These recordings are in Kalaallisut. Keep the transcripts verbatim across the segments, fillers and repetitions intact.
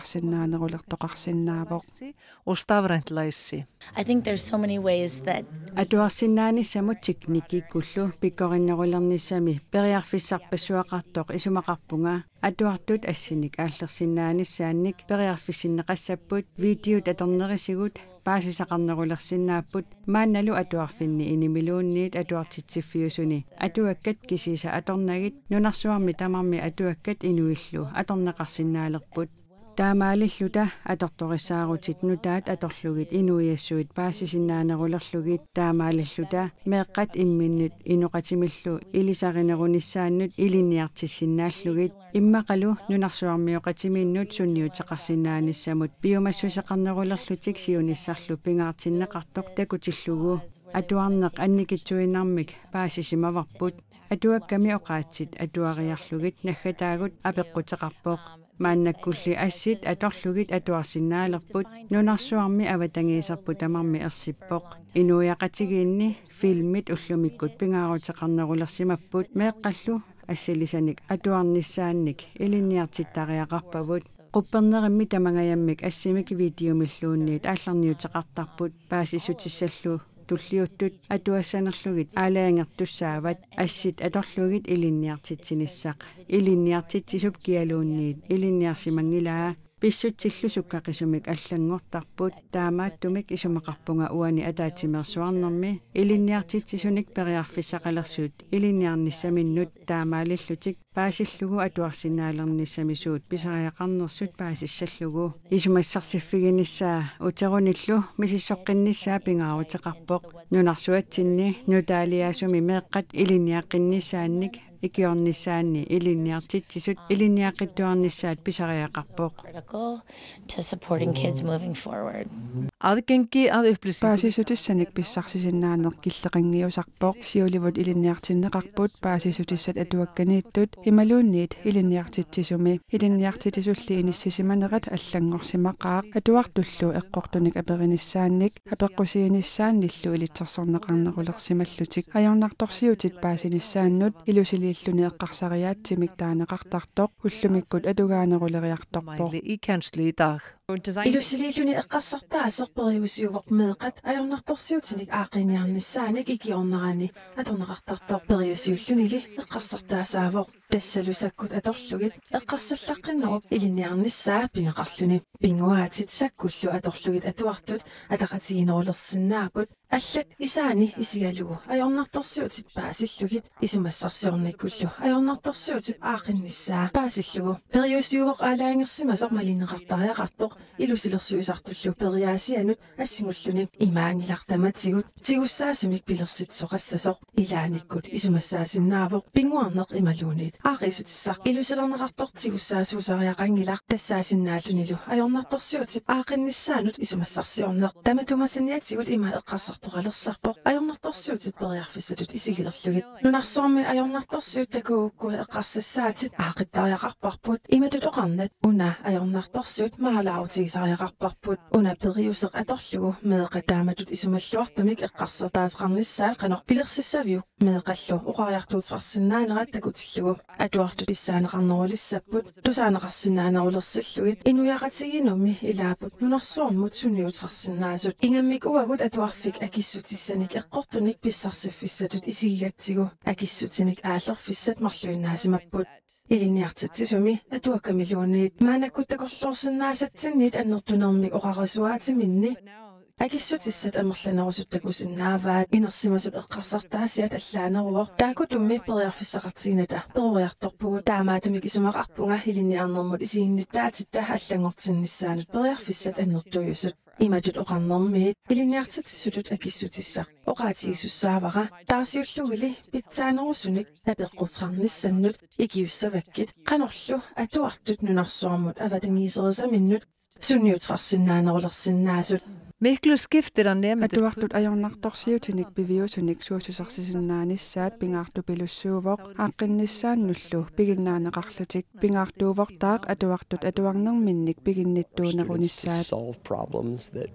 atuarsinnaanerulertoqarsinnaavoq. Ustavranklaissi. I think there's so many ways that Atuarsinnaanissamut teknikkikkullu pikkorinnerulernissami periarfissarpassuaqartoq isumaqarpunga. Atuartut assinik aallersinnaanissaannik periarfissinneqassapput, videot atornerisigut paasisaqarnerulersinnaapput, maannalu atuarfinni inimiluunniit atuartitsiffiusuni atuakkat kisiisa atornagit nunarsuarmi tamarmi atuakkat inuillu atorneqarsinnaalerput. Taamaalilluta atortorissaarutit nutaat atorlugit inuiassuit paasisinnaanerulerlugit, taamaalilluta meeqqat imminnut inoqatimillu ilisarinerunissaannut ilinniartissinnaallugit, immaqalu nunarsuarmioqatiminnut sunniuteqarsinnaanissamut piumassuseqarnerulerlutik siunissarlu pingaartinneqartoq takutillugu. Atuarneq annikitsuinnarmik paasisimavarput. Atuakkami oqaatsit atuariarlugit naggataagut apeqquteqarpoq. Maannakkulli assit atorlugit atuarsinnaalerput, nunarsuarmi avatangiiserput tamarmi ersippoq. Inuiaqatigiinni filmit ullumikkut pingaaruteqarnerulersimapput, meeqqallu assilisanik atuarnissaannik ilinniartittariaqarpavut. Quppernerimmi tamangajammik assimik videomilluunniit aallarniuteqartarput, paasissutissallu tulliuttut atuassanerlugit aalajangertussaavat, assit atorlugit ilinniartitsinissaq. Ilinniartitsisup kialuunniit ilinniarsimanngilaa, pissutsillu sukkaqisumik allanngortarput. Taamaattumik isumaqarpunga uani ataatsimeersuarnermi ilinniartitsisunik periarfissaqalersut ilinniarnissaminnut taamaalillutik paasillugu atuarsinnaalernissami suut pisariaqarnersut paasissallugu. Isumassarsiffiginissaa uterunillu misissoqqinnissaa pingaaruteqarpoq. Nunarsuatsinni nutaaliaasumi meeqqat ilinniaqqinnissaannik ikiornissaanni ilinniartitsisut ilinniaqqittuarnissaat pisariaqarpoq. Critical to supporting kids moving forward. Aadkingki aad yfplissi. Paasissutissanik pissarsisinnaaneq killeqanngiusarpoq. Siulivut ilinniartinneqarput paasissutissat atuakkaniittut imaluunniit ilinniartitsisumi. Ilinniartitsisulli inissisimanerat allanngorsimaqaaq, atuartullu eqqortunik aperinissaannik apeqqusiinissaannillu ilitsersorneqarnerulersimallutik. Ajornartorsiutit paasinissaannut ilusiliilluni eqqarsariaatsimik taaneqartartoq ullumikkut atugaaneruleriartorpoq. Maili i kanslii taag. Ilussiliilluni eqqarsartaaseq periusiuvoq meeqqat ajornartorsiutinik aaqqiiniarnissaanik ikiornerani atorneqartartoq. Periusiullunili eqqarsartaasaavoq. Tassalu sakkut atorlugit eqqarsallaqqinnerup ilinniarnissaa pineqarluni. Pinnguaatit sakkullu atorlugit atuartut ataqatigiinnerulersinnaapput. Allat isaanni isigalugu ajornartorsiutit paasillugit isumassarsiornikkullu ajornartorsiutip aaqqinnissaa paasillugu. Periusiuvoq aalajangersimasoq malinneqartariaqartoq ilusilersuisartullu periaasianut assingulluni. Imaanngilaq tamatigut tigussaasumik pilersitsisoqassasoq. Ilaannikkut isumassaasinnaavoq pinnguarneq imaluunniit aaqqiissutissaq. Ilusilerneqartoq tigussaasuusariaqanngilaq tassaasinnaallunilu ajornartorsiutip aaqqinnissaanut isumassarsiorneq. Tamatuma saniatigut ima eqqarsartoqalersarpoq ajornartorsiutit periarfissatut isigilerlugit. Nunarsuarmi ajornartorsiut takugukku eqqarsassaatit aaqqittariaqarparput. Imatut oqarnat una ajornartorsiut maalaarutigisariaqarparput. Una periuseq atorlugu meeqqat taamatut isumalluartumik eqqarsartaaseqarnissaat qanoq pilersissaviuk? Meeqqallu oqariartuuteqarsinnaanerat takutillugu atuartut pissaaneqarnerulissapput, tusaaneqarsinnaanerulersillugit. Inuiaqatigiinnummi ilaapput nunarsuarmut sunniuteqarsinnaasut. Ingammik uagut atuarfik akissutissanik eqqortunik pissarsiffissatut isigigatsigu akissutinik aallerfissat marluinnaasimapput. Ilinniartitsisumi atuakkamiluunniit maannakkut takorloorsinnaasatsinniit annertunermik oqarasuaatiminni akissutissat amerlanerusut takusinnaavaat. Inersimasut eqqarsartaasiat allaaneruvoq. Taakkutummi periarfissaqartiginata peroriartorpugut. Taamaattumik isumaqarpunga ilinniarnermut isiginnittaatitta allanngortinnissaanut periarfissat annertuujusut. Imatut oqarnermiit ilinniartitsisutut akissutissaq oqaatigisussaavara. Taarsiullugili pitsaanerusunik apeqquteqarnissannut ikiussavakkit qanorlu atuartut nunarsuarmut avatangiiserisaminnut sunniuteqarsinnaanerulersinnaasut. Miklu skiftilerniamit. Atuartut ajornartorsiutinik piviusunik suussusersisinnaanissaat pingaartupilussuuvoq aaqqinnissaannullu piginnaaneqarlutik. Pingaartuuvortaaq atuartut atuarnerminnik piginnittuunerunissaat. Students to solve problems that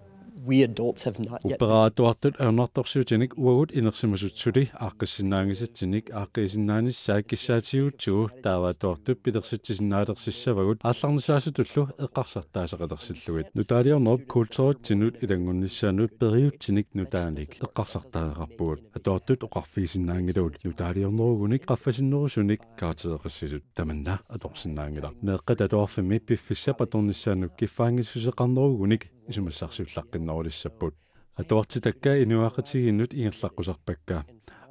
we adults have not yet. Uppera atuartut ajornartorsiutinik uagut inersimasut suli aaqqissinnaanngisatsinik aaqqiisinnaanissaat kissaatigiutsigu taava atuartut pilersitsisinnaalersussavagut aallarnisaasutullu eqqarsartaaseqalersillugit. Nutaaliornerup kulturitsinnut ilanngunnissaanut periutsinik nutaanik eqqarsartariaqarpugut. Atuartut oqarfigisinnaanngilagut nutaaliornerugunik qaffasinnerusunik karaktereqassasut. Tamanna atorsinnaanngilaq. Meeqqat atuarfimmi piffissap atornissaanut kiffaanngissuseqarnerugunik isumassarsiullaqqinnerulissapput. Atuartitakka inuiaqatigiinnut ingerlaqqusarpakka.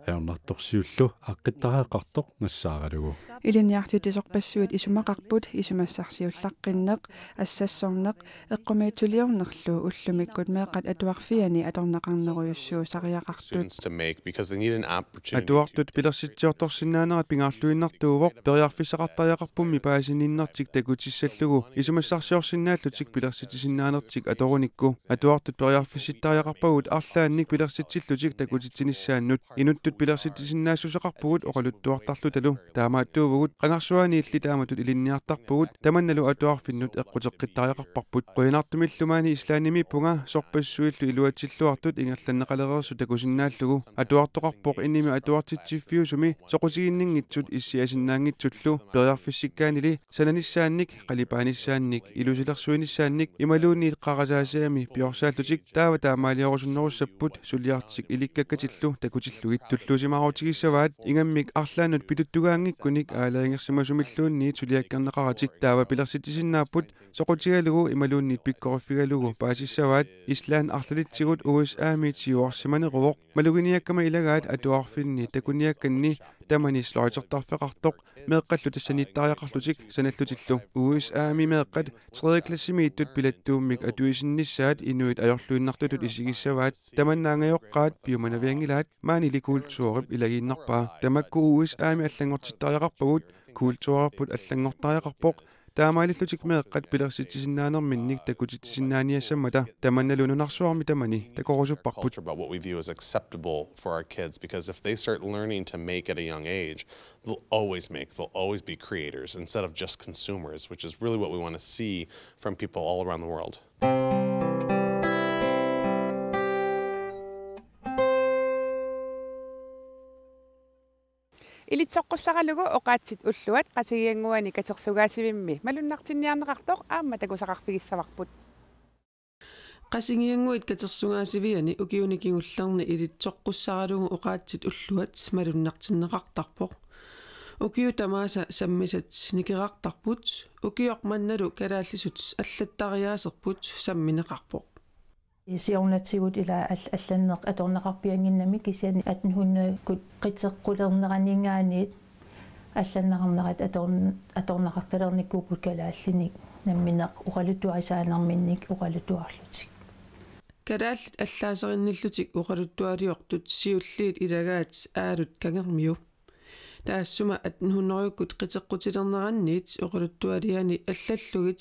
Ajornartorsiullu aaqqittariaqartoq nassaaralugu. Ilinniartitsisorpassuit isumaqarput isumassarsiullaqqinneq, assassorneq, eqqumiitsuliornerlu ullumikkut meeqqat atuarfianni atorneqarnerujussuusariaqartut. Students to make because they need an opportunity to. Atuartut pilersitsiortorsinnaanerat pingaarluinnartuuvoq periarfissaqartariaqarpummi paasininnertik takutissallugu isumassarsiorsinnaallutik pilersitsisinnaanertik atorunikku. Atuartut periarfissittariaqarpagut arlaannik pilersitsillutik takutitsinissaannut. Inuttut pilersitsisinnaassuseqarpugut oqaluttuartarlutalu. Taamaattuuvugut qangarsuaniilli taamatut ilinniartarpugut tamannalu atuarfinnut eqquteqqittariaqarparput. Qujanartumillu maani Islandimiippunga sorpassuillu iluatsilluartut ingerlanneqalereersut takusinnaallugu. Atuartoqarpoq inimi atuartitsiffiusumi soqutiginninngitsut issiasinnaanngitsullu periarfissikkaanili sananissaannik, qalipaanissaannik, ilusilersuinissaannik imaluunniit qarasaasiami piorsaallutik taava taamaaliorusunnerussapput suliartik ilikkakkatillu takutillugit. Tulluusimaarutigissavaat ingammik arlaannut pituttugaanngikkunik aalajangersimasumilluunniit suliakkerneqaratik taava pilersitsisinnaapput soqutigalugu imaluunniit pikkoriffigalugu paasissavaat. Island arlalitsigut U S A-miit siuarsimaneruvoq. Maluginiakkama ilagaat atuarfinni takuniakkanni tamani sløjtertarfeqartoq meeqqallu tassaniittariaqarlutik sanallutillu. U S A-mi meeqqat tredje klassimiittut pilattuummik atuisinnissaat inuit ajorluinnartutut isigissavaat. Tamanna angajoqqaat piumanavianngilaat maanili kulturip ilagiinnarpaa. Tamakku U S A-mi allanngortittariaqarpagut, kulturerput allanngortariaqarpoq, taamaalillutik meeqqat pilersitsisinnaanerminnik takutitsisinnaaniassammata tamannalu nunarsuarmi tamani takorusupparput. Culture about what we view as acceptable for our kids, because if they start learning to make at a young age, they'll always make, they'll always be creators instead of just consumers, which is really what we want to see from people all around the world. Ilitsoqqussaralugu oqaatsit ulluat Qatigiannguani katersugaasivimmi malunnartinniarneqartoq aamma takusaqarfigissavarput. Qasigiannguit Katersugaasiviani ukiuni kingullerni ilitsoqqussaralugu oqaatsit ulluat malunnartinneqartarpoq. Ukiut tamaasa sammisat nikerartarput, ukioq mannalu kalaallisut allattariaaserput sammineqarpoq. Siornatigut ila all-, allanneq atorneqarpiannginnami, kisianni atten hundrede-kut qiteqqulerneraninngaanniit allanneqarnerat atorn-, atorneqartalernikuupput kalaallinik nammineq oqaluttuarisaanerminnik oqaluttuarlutik. Kalaallit allaaserinnillutik oqaluttualiortut siulliit ilagaat Aalut Kangermiu. Taassuma atten hundrede-kut qiteqqutilerneranniit oqaluttualiani allallugit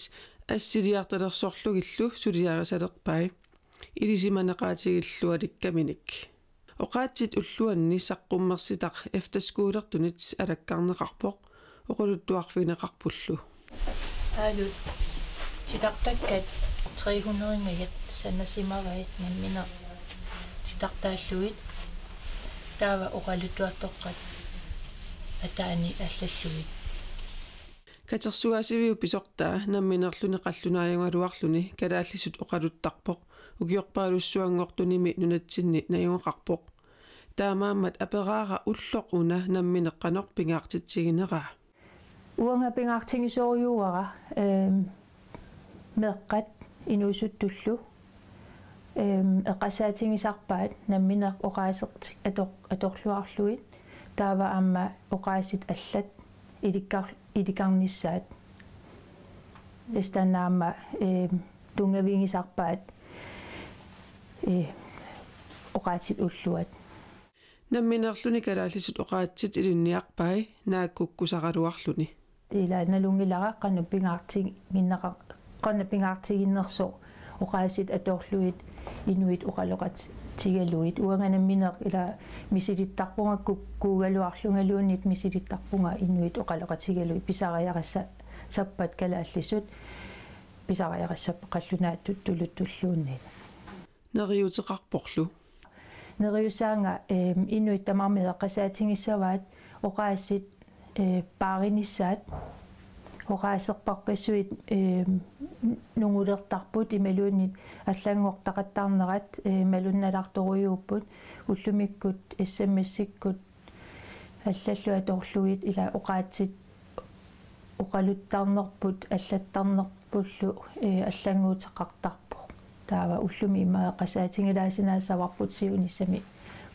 assiliartalersorlugillu suliarisalerpai, ilisimaneqaatigillualikkaminik. Oqaatsit ulluanni saqqummersitaq efterskolertunit alakkarneqarpoq, oqaluttuarfigineqarpullu. Aalut, titartakkat tre hundrede-ngajat sanasimavai nammineq titartaallugit, taava oqaluttuartoqqat ataani allallugit. Katersugaasiviup pisortaa namminerluni qallunaajugaluarluni kalaallisut oqaluttarpoq, ukiorpaalussuanngortunimi nunatsinni najugaqarpoq. Taamaammat aperaara ulloq una nammineq qanoq pingaartitsigineraa. Uanga pingaartigisorujussuuara, ehm, meeqqat inuusuttullu, ehm, eqqarsaatigisarpaat nammineq oqaasertik ator-, atorluarlugit, taava aamma oqaatsit allat ilikkar-, ilikarnissaat. Tassa taanna aamma, ehm, tunngavigisarpaat, eh, oqaatsit ulluat. Namminerluni kalaallisut oqaatsit ilinniarpai naakkukkusaraluarluni. Ila nalunngilara qanoq pingaartiginneqa-, qanoq pingaartiginnersoq oqaatsit atorlugit inuit oqaloqatigalugit. Uanga nammineq ila misilittarpunga kukkuugaluarlungaluunniit misilittarpunga inuit oqaloqatigalugit, pisariaqassappat kalaallisut, pisariaqassappat qallunaatut tuluttulluunniit. Neriuuteqarporlu. Neriussaanga, ehm, inuit tamarmik eqqarsaatigissavaat oqaatsit, eh, paarinissaat, oqaaserparpassuit, ehm, nungulertarput imaluunniit allanngortaqattaarnerat, eh, malunnaartorujuupput, ullumikkut S M S-ikkut allallu atorlugit ila oqaatsit oqaluttarnerput allattarnerpullu, eh, allannguuteqartarpoq. Taava ullumi immaqa eqqarsaatigilaasinaassavarput siunissami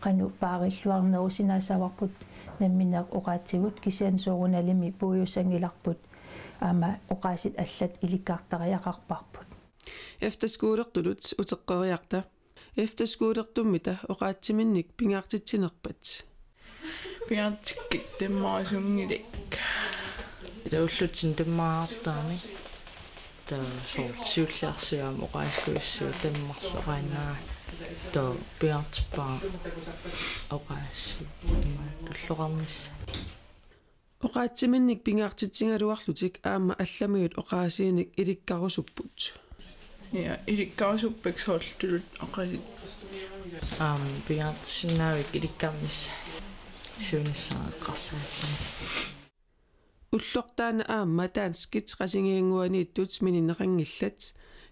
qanoq paarilluarnerusinaassavarput nammineq oqaatsigut, kisianni soorunalimi puigussanngilarput aamma oqaatsit allat ilikkartariaqarparput. Efterskolertunut uteqqeriarta. Efterskolertummita oqaatsiminnik pingaartitsinerpat? Pingaartikkit tammarsunngilaat. Taullutin tammaartarni. Taava soorlu siulliarsuarmi oqaaseq kuissuu tammarloqaannaa. Taava pingaartippara oqaasii tulloqarnissaq. Oqaatsiminnik pingaartitsigaluarlutik aamma allamiut oqaasiinik ilikkarusupput. Ja, ilikkarusuppakka soorlu tuluttut oqaasit. Aamma pingaartissinnaavik ilikkarnissaq. Siunissaq eqqarsaatigalugu. Ulloq taanna aamma danskit Qasigiannguaniittut mininneqanngillat.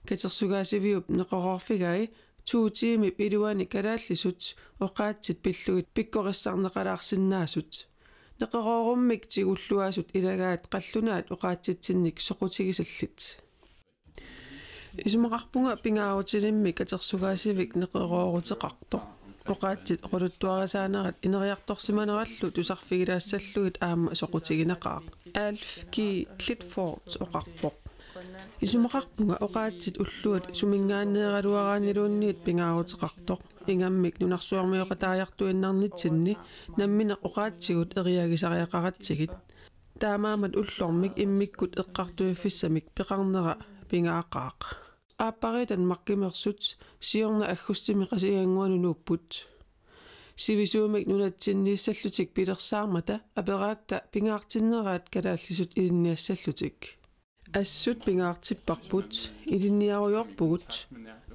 Katersugaasiviup neqeroorfigai to tiimip iluani kalaallisut oqaatsit pillugit pikkorissarneqalaarsinnaasut. Neqeroorummik tigulluaasut ilagaat qallunaat oqaatsitsinnik soqutigisallit. Isumaqarpunga pingaarutilimmik katersugaasivik neqerooruteqartoq. Oqaatsit oqaluttuarisaanerat ineriartorsimanerallu tusarfigilaassallugit aamma soqutiginaqaaq. Alf G. Clifford oqarpoq: Isumaqarpunga oqaatsit ulluat suminngaanneeraluaraanniluunniit pingaaruteqartoq, ingammik nunarsuarmioqataajartuinnarnitsinni nammineq oqaatsigut eriagisariaqaratsigit. Taamaammat ullormik immikkut eqqartuiffissamik peqarnera pingaaqaaq. Aappariit Danmarkimeersut siorna aggustimi Qasigiannguanut nuupput. Sivisuumik nunatsinniissallutik pilersaarmata aperaakka pingaartinneraat kalaallisut ilinniassallutik. Assut pingaartipparput, ilinniarujoorpugut.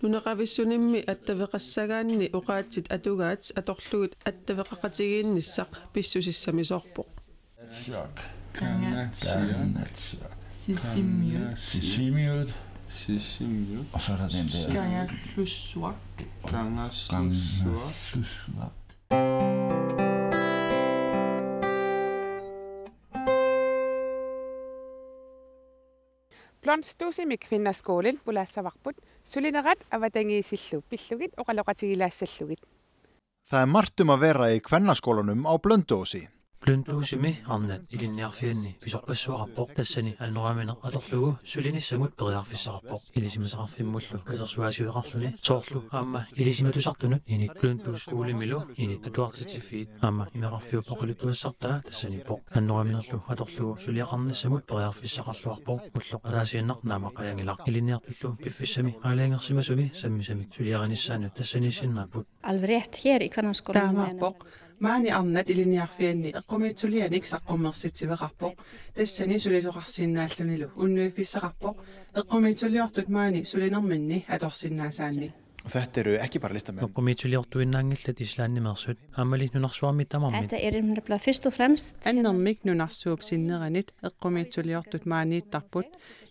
Nunaqavissunimmi attaveqassagaanni oqaatsit atugaat atorlugit attaveqaqatigiinnissaq pissusissamisoorpoq. Kangaatsiaq. Kangaatsiaq. Sisimiut. Sisimiut. Sisimiut. Og så er der den der Kangerlussuaq. Kangerlussuaq. Kangerlussuaq. Blomstuusimi kvindeskolen pulaassavarput sulinerat avatangiisillu pillugit oqaloqatigilaassallugit. Thaa martuma vera i kvannaskólanum á Bløndósi. Bløndósimi arnat ilinniarfianni pisorpassuaqarpoq, tassani annoraamineq atorlugu sulinissamut periarfissaqarpoq. Ilisimasaqarfimmullu katersugaasiveqarluni soorlu aamma ilisimatusartunut init Bløndós Skolemilu init atuartitsiffiit aamma imeqarfiup oqaluttuassartaa tassaniippoq. Annoraaminerlu atorlugu suliaqarnissamut periarfissaqarluarpoq, ulloq ataasiinnaq naammaqqajaanngilaq. Ilinniartullu piffissami aalajangersimasumi sammisamik suliarinissaannut tassaniissinnaapput. Alveg rétt, hér í kvennaskólanum. Taamaappoq. Maani arnat ilinniarfianni eqqumiitsulianik saqqummersitsiveqarpoq. Tassani sulisoqarsinnaallunilu unnuiffissaqarpoq. Eqqumiitsuliortut maani sulinerminni atorsinnaasaannik. Eqqumiitsuliortuinnaanngillat Islandimeersut aammali nunarsuarmi tamarmit. Annermik nunarsuup sinneranit eqqumiitsuliortut maaniittarput,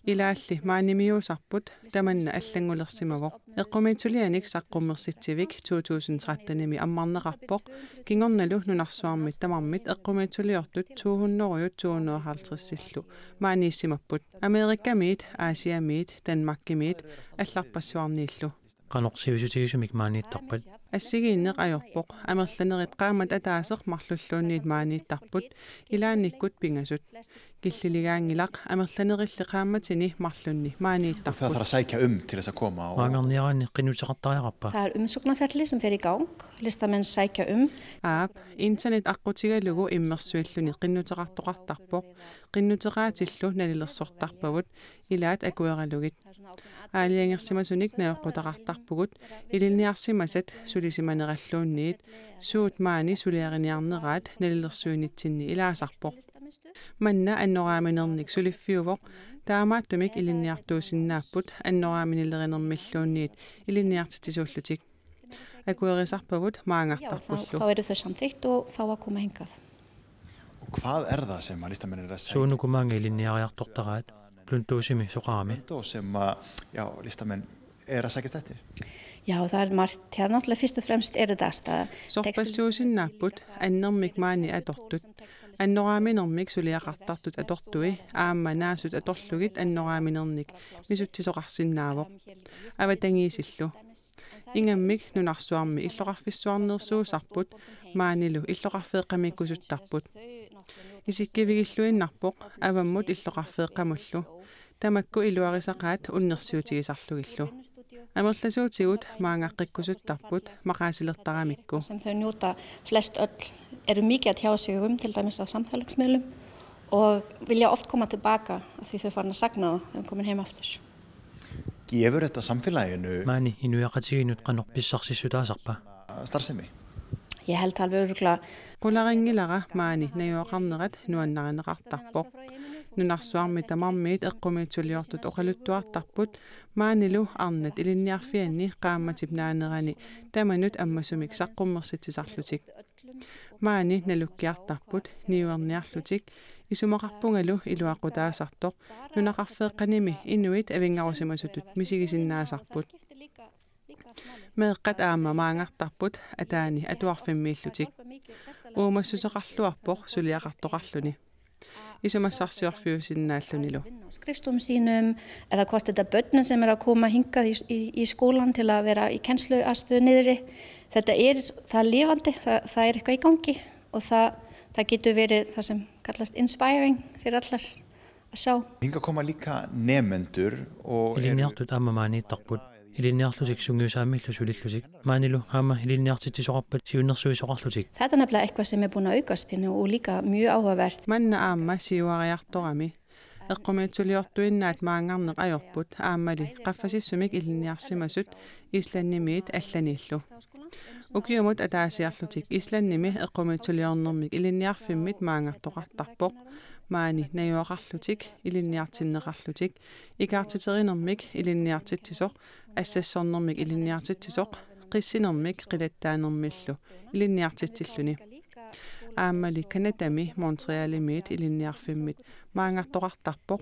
ilaalli maanimiuusarput, tamanna allanngulersimavoq. Eqqumiitsulianik saqqummersitsivik to tusind trettenimi ammarneqarpoq, kingornalu nunarsuarmit tamarmit eqqumiitsuliortut to hundrede to hundrede og halvtredsillu maaniissimapput. Amerikamiit, Asiamiit, Danmarkimiit allarpassuarniillu. Qanoq sivisutigisumik maaniittarpat? Assigiinneq ajorpoq, amerlanerit qaammat ataaseq marlulluunniit maaniittarput, ilaannikkut pingasut. Killiligaanngilaq, amerlanerilli qaammatini marlunni maaniittarput. Maangarniaraanni qinnuteqartariaqarpa? Thaa er umsóknarferli sem fer í gang, listamenn sækja um. Aap, internet aqqutigalugu immersuilluni qinnuteqartoqartarpoq, qinnuteqaatillu nalilersortarpavut, ilaat akueralugit. Aalajangersimasunik najoqqutaqartarpugut, ilinniarsimasat sulisimaneralluunniit, suut maani suliariniarneraat nalilersuinitsinni ilaasarpoq. Manna annoraaminernik suliffiuvoq, taamaattumik ilinniartuusinnaapput annoraaminilerinermilluunniit ilinniartitsisuullutik. Akuerisarpavut maangartarpullu. Fáir eru samtíkt og fá að koma hingað. Suunuku maanga ilinniariartortaraat Bløndósimi soqarami? Bløndósimi, ja, listamenn er sækjast eftir. Ja, og thaa er margt, thaa er náttúrulega fyrst og fremst er det. Sorpassuusinnaapput annermik maani atortut, annoraaminermik suliaqartartut atortui aamma naasut atorlugit annoraaminernik misutsisoqarsinnaavoq. Avatangiisillu. Ingammik nunarsuarmi illoqarfissuarnersuusarput maanilu illoqarfeeqqamiikkusuttarput. Isikkivigilluinnarpoq avammut illoqarfeeqqamullu. Tamakku iluarisaqaat unnersiutigisarlugillu. Amerlasuutigut maangaqqikkusuttarput maqaasilertaramikku. Sem þau njóta flest öll, eru mikið á tjá sig um, til dæmis á samfélagsmiðlum, og vilja oft koma til baka af því þau farin að sakna, og komin heim aftur. Gefur þetta samfélaginu Maani inuiaqatigiinnut qanoq pissarsissutaasarpa? Starfsemi. Jahal talve urgla. Qularinngilara maani najugaqarnerat nuannarineqartarpoq. Nunarsuarmi tamarmiit eqqumiitsuliortut oqaluttuartarput maanilu arnat ilinniarfianni qaammatip naanerani tamanut ammasumik saqqummersitsisarlutik. Maani nalukkiartarput niuerniarlutik, isumaqarpungalu iluaqutaasartoq nunaqarfeeqqanimi inuit avinngarusimasutut misigisinnaasarput. Meeqqat aamma maangartarput ataani atuarfimmiillutik. Uumassuseqarluarpoq suliaqartoqarluni. Isumassarsiorfiusinnaallunilu. Skriftum sínum, eða hvort er börnin sem er koma hingað í, í, í skólan til vera í kennsluaðstöðu niðri. Þetta er, er lifandi, tha, tha er eitthvað í gangi og tha, tha getur verið tha sem kallast inspiring fyri allar. Hingað koma líka nemendur og eru Ilinniartut aamma maaniittarput. Ilinniarlutik sungiusaammillu sulillutik. Maanilu aamma ilinniartitsisoqarpat siunnersuisoqarlutik. Tha er nefnilega eitthvað sem er búið aukast pínu og líka mjög áhugavert. Manna aamma siuariartorami. Eqqumiitsuliortuinnaat maangarneq ajorput aammali qaffasissumik ilinniarsimasut Islandimiit allaniillu. Ukiumut ataasiarlutik Islandimi eqqumiitsuliornermik ilinniarfimmit maangartoqartarpoq. Maani najugaqarlutik, ilinniartinneqarlutik, ikaartiterinermik ilinniartitsisoq, assassornermik ilinniartitsisoq, qissinermik qilattaanermillu ilinniartitsilluni. Aammali Canadami Montrealimiit ilinniarfimmit maangartoqartarpoq,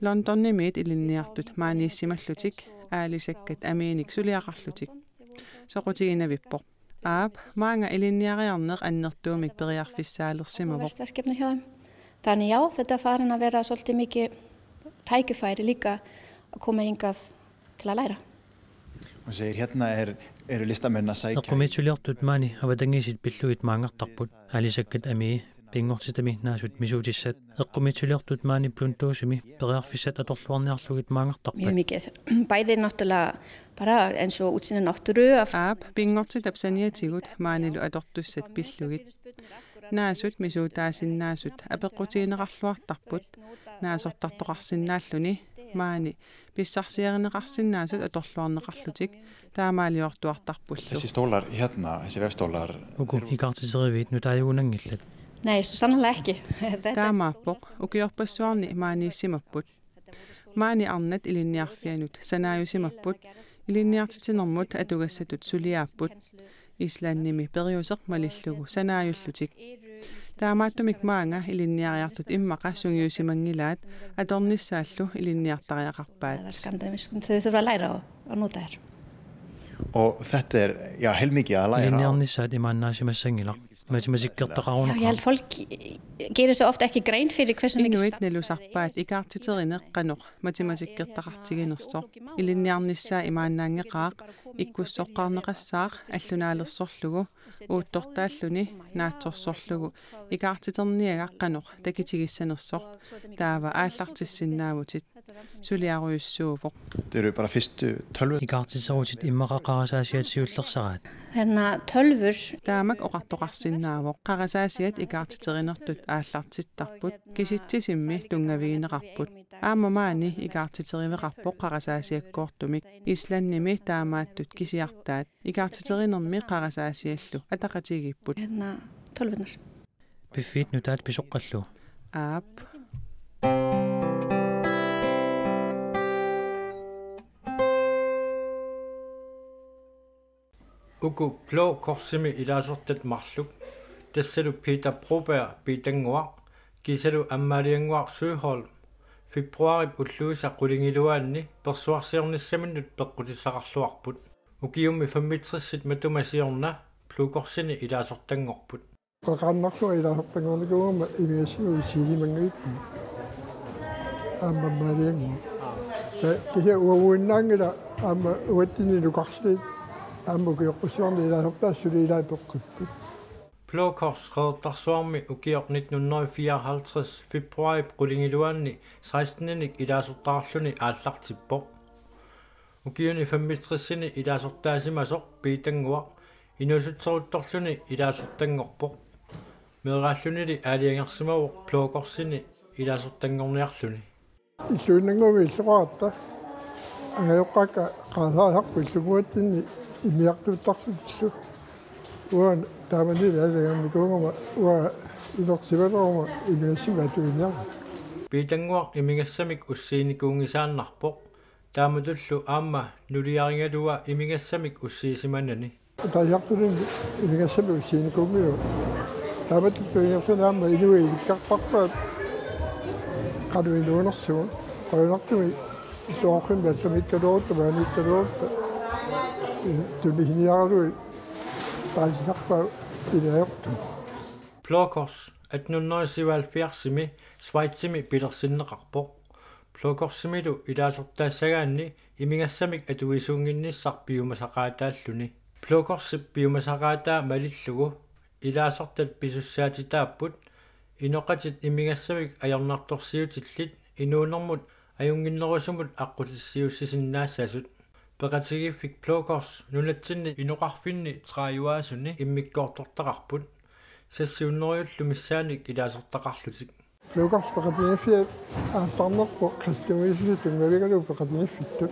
Londonimiit ilinniartut maaniissimallutik aalisakkat amiinik suliaqarlutik. Soqutiginavippoq. Aap, maanga ilinniariarneq annertuumik periarfissaalersimavoq. Verkefni hjá. Tanja, og det er farin at være svolítið mikið tækifæri líka, at koma hingað til at læra. Hún segir: Hér eru listamenn. Eqqumiitsuliortut maani avatangiisit pillugit maangartarput, aalisakkat amii, pinngortitami naasut misuutissat. Eqqumiitsuliortut maani Blund Åsimi periarfissat atorluarniarlugit maangartarput. Mjög mikið. Bæði náttúrulega bara eins og útsýni náttúru. Aap, pinngortitap saniatigut maanilu atortussat pillugit. Naasut misuutaasinnaasut apeqqutigineqarluartarput, naasortartoqarsinnaalluni maani pissarsiarineqarsinnaasut atorluarneqarlutik taamaaliortuartarpullu. Uku ikaartiteriviit nutaajugunanngillat. Nei, så sannarlega ekki. Taamaappoq, ukiorpassuarni maaniissimapput. Maani arnat ilinniarfianut sanaajusimapput, ilinniartitsinermut atugassatut suliaapput. Islandimi periuseq malillugu sanaajullutik. Taamaattumik maanga ilinniariartut immaqa sungiusimanngilaat atornissaallu ilinniartariaqarpaat. Skandinavisk, þau þurfa læra og, og nota hér. Og, ja, heilmikið læra. Ilinniarnissaat imaannaasimassanngilaq. Matematikkertaqarunaqaaq. Fólk gerir sér oft ekki grein fyrir hversu mikið. Inuit nalusarpaat ikaartiterineq qanoq matematikkertaqartiginersoq. Ilinniarnissaa imaannaanngeqaaq, ikkussoqqaarneqassaaq allunaalersorlugu, uuttortaalluni naatsorsorlugu, ikaartiterniagaq qanoq takitigissanersoq. Taava aallartissinnaavutit. Suliarujussuuvoq. Ikaartiterutit immaqa qarasaasiat siullersaraat. Taamak oqartoqarsinnaavoq, qarasaasiat ikaartiterinertut aallartittarput, kisitsisimmi tunngavigineqarput. Aamma maani ikaartiteriveqarpoq qarasaasiakkoortumik, Islandimi taamaattut kisiartaat, ikaartiterinermi qarasaasiallu ataqatigiipput. Piffiit nutaat pisoqqallu. Aap. Uku Blå Korsimi ilaasortat marluk, tassalu Peter Broberg Piitannguaq, kiisalu Amaaliannguaq Søholm, februaarip ulluisa qulingiluaanni persuarsiornissaminnut peqqutissaqarluarput. Ukiummi femogtresit matuma siorna Blå Korsini ilaasortanngorput. Qaqaannarlunga ilaasortanngornikuugama imigassamik ussiisimanngivippunga. Aamma Amaaliannguaq. Kisianni uaguinnaanngilaq aamma uatsinni nukarliit aamma ukiorpassuarni ilaasortaasut suli ilai peqqipput. Blå Kors Qeqertarsuarmi ukioq nitten hundrede fireoghalvtreds februaarip qulingiluaanni seksteninik ilaasortarluni aallartippoq. Ukiuni femogtresini ilaasortaasimasoq Piitannguaq inuusutseruttorluni ilaasortanngorpoq. Meeraallunili aalajangersimavoq Blå Korsini ilaasortanngorniarluni. Illuinnannguami illoqaratta. Angajoqqaakka qarasaasarput illunnguatsinni immiartuuttarlutillu. Uanga taamanili aalajangernikuugama uanga ilersimaleruma imigassamik atuiniarlunga. Piitannguaq imigassamik ussiinikuunngisaannarpoq. Taamatullu aamma nuliarigalua imigassamik ussiisimanani. Ataasiartulinni imigassamik ussiinikuunngilagut. Taamatut ingerlaannaq aamma inuit ilikkarparpaat qanoq inuunersugut. Qujanartumik illoqarfimmi allamiikkaluarutta, maaniikkaluarutta, tunisiniaraluit paasisarpaat ilaasortaq. Blå Kors atten hundrede syvoghalvfjerdsimi Schweizimi pilersinneqarpoq. Blå Korsimilu ilaasortaassagaanni imigassamik atuisuunnginnissaq piumasaqaataalluni. Blå Korsip piumasaqaataa malillugu ilaasortat pisussaatitaapput, inoqatit imigassamik ajornartorsiutillit inuunermut ajunnginnerusumut aqqutissiuussisinnaassasut. Peqatigiiffik Blå Kors nunatsinni inoqarfinni trediveusuni immikkoortortaqarput, sekshundredellu missaannik ilaasortaqarlutik. Blå Kors peqatigiiffiat aallarnerput kristianimiititut tunngavigalugu peqatigiiffittut.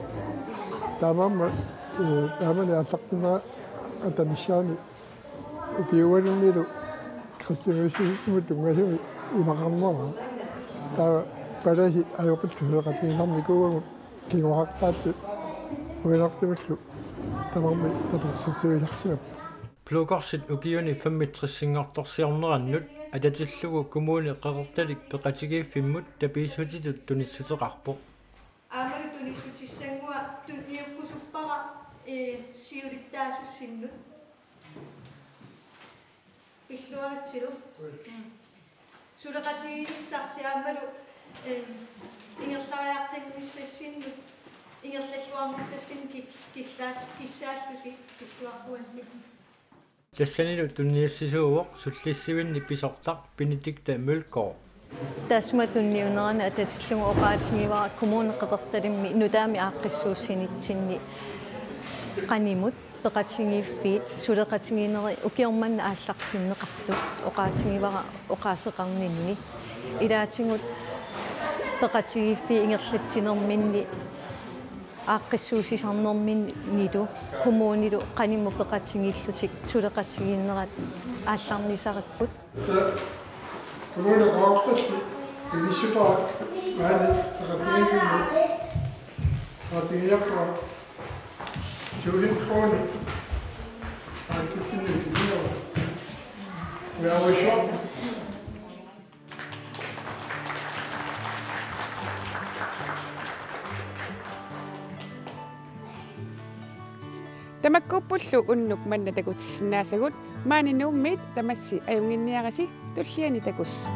Taamaammat, ee, taamani aallartinneqartut missaanni ukiualunnilu kristianimiititut tunngasumik imaqarnera. Taava palasi ajoqillutik peqatigisarnikuuagut kinguaqattut qujanartumillu tamarmik tapersersuisarsimapput. Blå Korsit ukiuni femogtresinngortorsiornerannut Atatillugu Kommune Qeqertalik peqatigiiffimmut tapiissutitut tunissuteqarpoq. Aammalu tunissutissannguaq tunniukkusuppara, ee, siulittaasussinnut. Pilluaritsilu. Suleqatigiinnissarsi aammalu, ee, ingerlariaqqinnissassinnut, ingerlalluarnissassinnut kil-, killaas-, kissaallusi pilluaqquassi. Tassanilu tunniussisuuvoq sullissivinni pisortaq Benedikte Mølgaard. Taassuma tunniunerani atatillugu oqaatigivara Kommune Qeqertalimmi nutaamik aaqqissuussinitsinni qanimut peqatigiiffiit suleqatigiinnerit ukioq manna aallartinneqartut oqaatigivara oqaaseqarninni. Ilaatigut peqatigiiffiit ingerlatsinerminni aaqqissuussisarnerminnilu kommunilu qanimut peqatigiillutik suleqatigiinnerat aallarnisaripput. Kommune Qeqertalli tunissutara maani peqatigiiffimmut peqatigiiaqqua tusind kroner. Aaqqittunik kisinnera. Ujaruissuarput. Tamakkuuppullu unnuk manna takutissinnaasagut, maani Nuummiit tamassi ajunnginniarisi, tulliani takuss.